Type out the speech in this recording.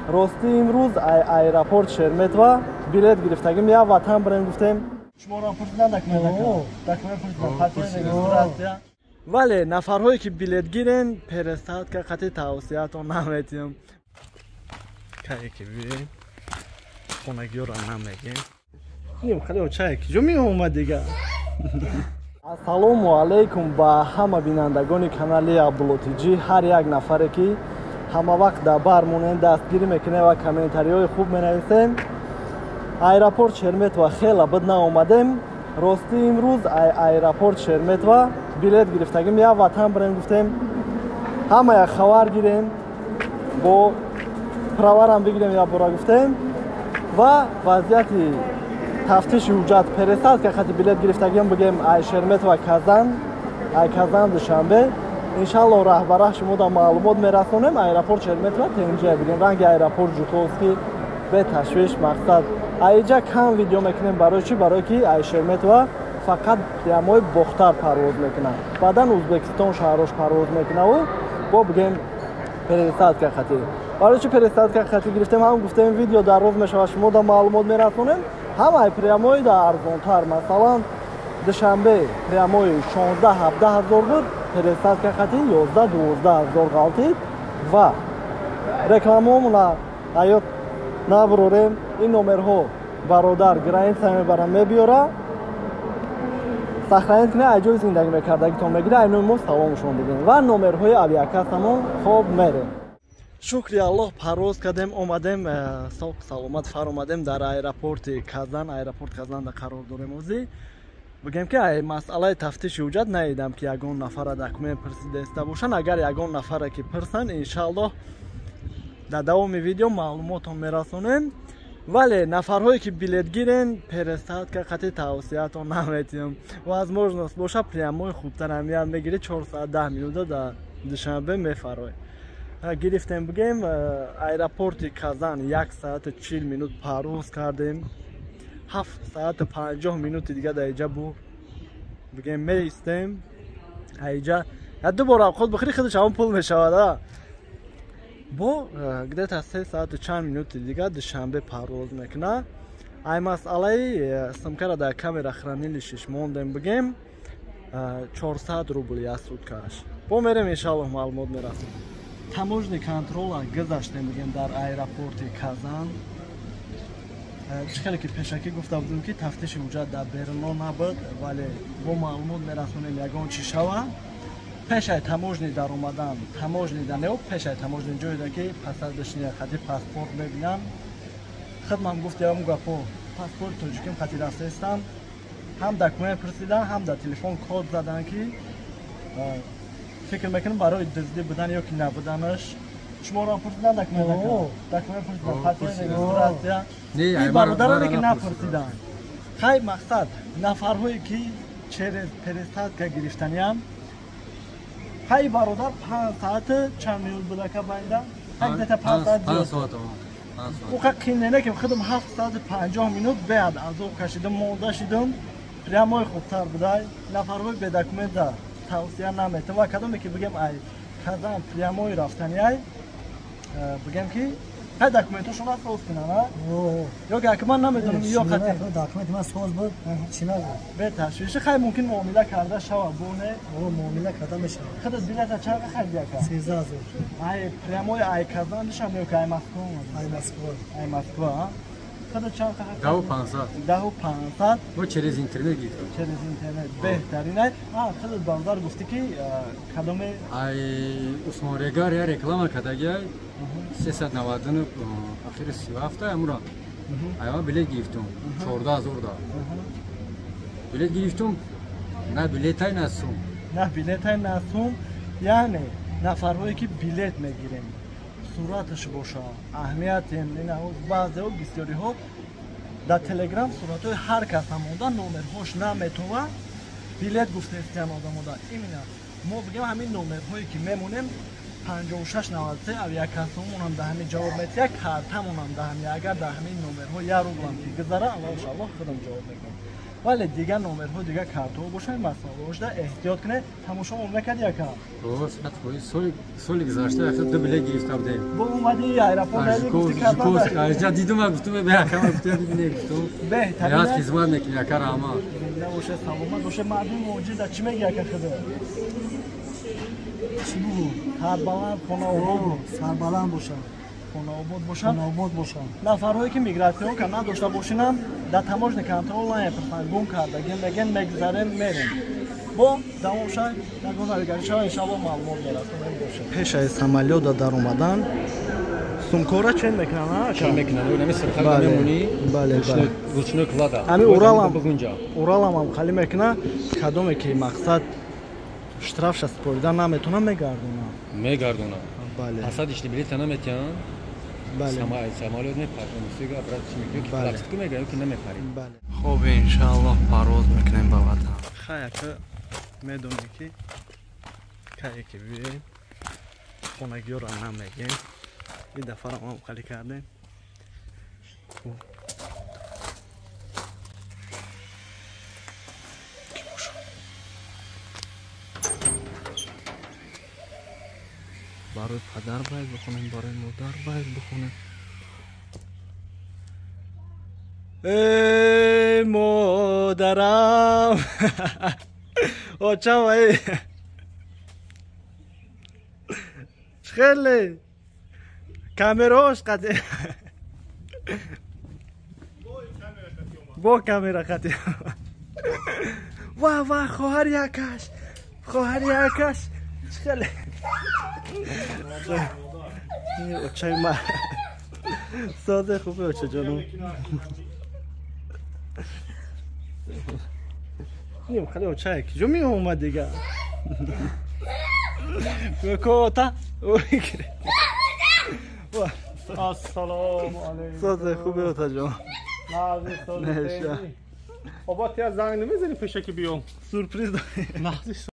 Ростӣ, имрӯз аэропорт Шереметьево билет гирифтагим, як ватан бирем гуфтем. Шуморо пурсидан документ, пурсидан, регистрация. Вале нафарҳое ки билет гирен, пересадка қати тавсиятон наметиҳам. Кае ки бибин, хонагиёро намегем. Ним хеле очае ки ҷо меомад дига. Ассалому алайкум ба ҳама бинандагони канали Абдуллотиҷӣ, ҳар як нафаре ки ҳама вақт дар бар монем, дастгирӣ мекунем ва комментариҳои хуб менависем. Аэропорт Шереметьево хела буд наомадем. Ростӣ, имрӯз аэропорт Шереметьево билет гирифтагим, як ватан бирем гуфтем, ҳама як хабар гирем, бо праварам бигирем як бора гуфтем. Ва вазъияти тафтиши ҳуҷҷат, пересадка хати билет гирифтагиам, бигем, ай Шереметьево Казан, ай Казан Душанбе. Иншалло, раҳбара шумо да маълумот мерасонем. Аэропорт Шереметьево тенҷа бигем, ранги аэропорт Жуковский, беташвиш. Мақсад, аиҷа кам видео мекунем. Барои чӣ? Барое ки ай Шереметьево фақат прямой Бохтар парвоз мекунад, баъдан Ӯзбекистон шаҳрош парвоз мекунаву бо бигем пересадка хати. Барои чӣ пересадка хати гирифтем? Ҳам гуфтем, видео дароз мешавад, шумо да маълумот мерасонем, ҳам ай прямой да арзонтар. Масалан, Душанбе прямой 16-17 ҳазор буд, пересадка хати 11-12 ҳазор ғалтид. Ва рекламаомона аёт набурорем. Ин номерҳо бародар граница мебарам, мебиёра, сохранить кунед, ай ҷои зиндагӣ мекардагитон мегира, ай номи мо саломшон бигем ва номерҳои авиакассамон. Хоб, мерем. Шукри Аллоҳ, парвоз кардем, омадем, соқ саломат фаромадем дар аэропорти Казан. Аэропорт Казанда қарор дорем ҳозир. Бигем ки ай масъалаи тафтиши ҳуҷҷат наидам ки ягон нафара документ пурсидаиста бошанд. Агар ягон нафара ки пурсанд, иншаллоҳ, дар давоми видео маълумотон мерасонем. Вале нафарҳое ки билет гирен, пересадка қати тавсиятон наметиҳам. Возможность боша, прямой хубтар ҳамият мегирӣ, 4 соат 10 минута дар Душанбе мефароӣ. Гирифтем, бигем, аэропорти Казан 1 соату 40 минут парвоз кардем, 7 соату 50 минути дига дар иҷа бу бигем меистем. Аиҷа ду бор авқот бихӯри, худаш ҳамон пул мешавад. Бо где-то 3 соату чанд минути дига Душанбе парвоз мекунад. Ай масъалаи сумкара дар камера хранилищеш мондем, бигем, 400 рубл як суткааш. Бо мерем, иншаллоҳ, маълумот мерасем. Таможенный контрола гузаштем, бигем, дар аэропорти Казан. Чӣ хеле ки пешакӣ гуфта будем, ки тафтиши ҳуҷҷат дар беруно набуд, вале бо маълумот мерасонем, ягон чӣ шава. Пешай таможни даромадан, таможни данео, пешай таможни ҷоеда ки посадочный хати паспорт мебинам, хидмам гуфтиам гапо, паспорти тоҷиким хати рафтаистам, ҳам документ пурсидан, ҳам дар телефон код задан, ки фикр мекунам барои дуздӣ будан ё ки набуданаш. Шуморо пурсидан документ, пурсидан, регистрация? И бародароне ки напурсидан, хай, мақсад, нафарҳое ки через пересадка гирифтаниям. Хай, бародар 5 соати чанд минут будака байнда, где-то 5 соат зиёд. Уқа қинене ки худам 7 соати 50 минут беад азоб кашидам, монда шидам. Прямой хубтар будай. Нафарҳои бедокумента тавсия наметам. Ва кадоме ки, бигем, ай Казан прямой рафтаниай, бигем ки хай, документошонро соз кунан, а ё ки аки ман намедонам, ё қати Документи ман соз буд, чӣ набуд. Беташвиши, хай, мумкин муомила карда шава, боне? Муомила карда мешавад. Худат билета чанд хариди, ака? 13 000. Ай прямой ай Казан дишам ё ки ай Москва? Ай Москва. Ай Москва. Худат чанд? 10 500. 10 500. Мо через интернет гирифтем. Через интернет беҳтарин. Ай худат, бародар, гуфтӣ ки кадоме? Ай Усмонрегар я реклама кардагиай, 399 ахири 37 амура айма билет гирифтум, 14 000 да билет гирифтум, на билетай, на сум. На билетай, на сум. Яъне нафарҳое ки билет мегирем, сураташ боша, аҳамиятем. Баъзео, бисёриҳо дар Телеграм суратҳои ҳар каса монда, номерҳош наметова, билет гуфтаистиян одамода. Именно мо, бигем, ҳамин номерҳое ки мемонем, 56 93, авиакассаомонам да ҳамин ҷавоб метиҳад, картамонам да ҳамин. Агар дар ҳамин номерҳо як рублам ки гузара, аллоҳ, худам ҷавоб мекунам. Вале дигар номерҳо, дигар картҳо бошанд, масъалаошда эҳтиёт кунед. Тамошо мекард яка? Соли гузашта яхел ду билет гирифта будем. Бо омади аэропорт гуфти кардан. Аҷа дидум, гуфтум бе якама гуфтум не гуфтум. Беҳтарин. Яд хизмат мекунӣ яка, раҳмат. Зинда боше, саломат боше. Мардуми муҳоҷир чӣ мегӯяд яка худо? Чӣ бугу? Сарбаланд, хонаобод. Сарбаланд бошад. Хонаобод бошад. Хонаобод бошад. Нафарҳое ки мигратсионка надошта бошинам, дар таможни контрол намепурсанд, гум кардаген мегӯянд, мегузарем, мерем. Бо давом шавед, ягон навигарӣ шава, иншаллоҳ маълумот мерасонем бошад. Пешаи самолёта даромадан сумкора чен мекунанд, чен мекунанд, ами сирхал мемонӣ. Бале, бале. Ручной клада. Ами Уралам ҳам хали мекуна, кадоме ки мақсад штрафша супорида наметона, мегардонам. Мегардонам. Бале. Посадочный билета наметиҳанд. Бале. Самолёт мепарад, обратно чӣ мекунӣ? Пластику мегӯянд ки намепарӣ. Бале. Хоб, иншааллоҳ парвоз мекунем ба ватан. Хаяка медонӣ ки кае ки биёем хонагиёро намегем. Ин дафъаро ҳам хали кардем. Барои падар бояд бихонем, барои модар бояд бихонем. Эй модарам, очам, эй хеле камераош қати бо камера қати. Ва ва, хоҳари якаш, хоҳари якаш хеле очаи ма созе хубе, оча ҷону. Ним хеле очае киҷо меомад дига? Кота. Ассалому алайкум. Созе хубе, ота ҷон. Обод, я занг намезани пешаки биём? Сюрприз.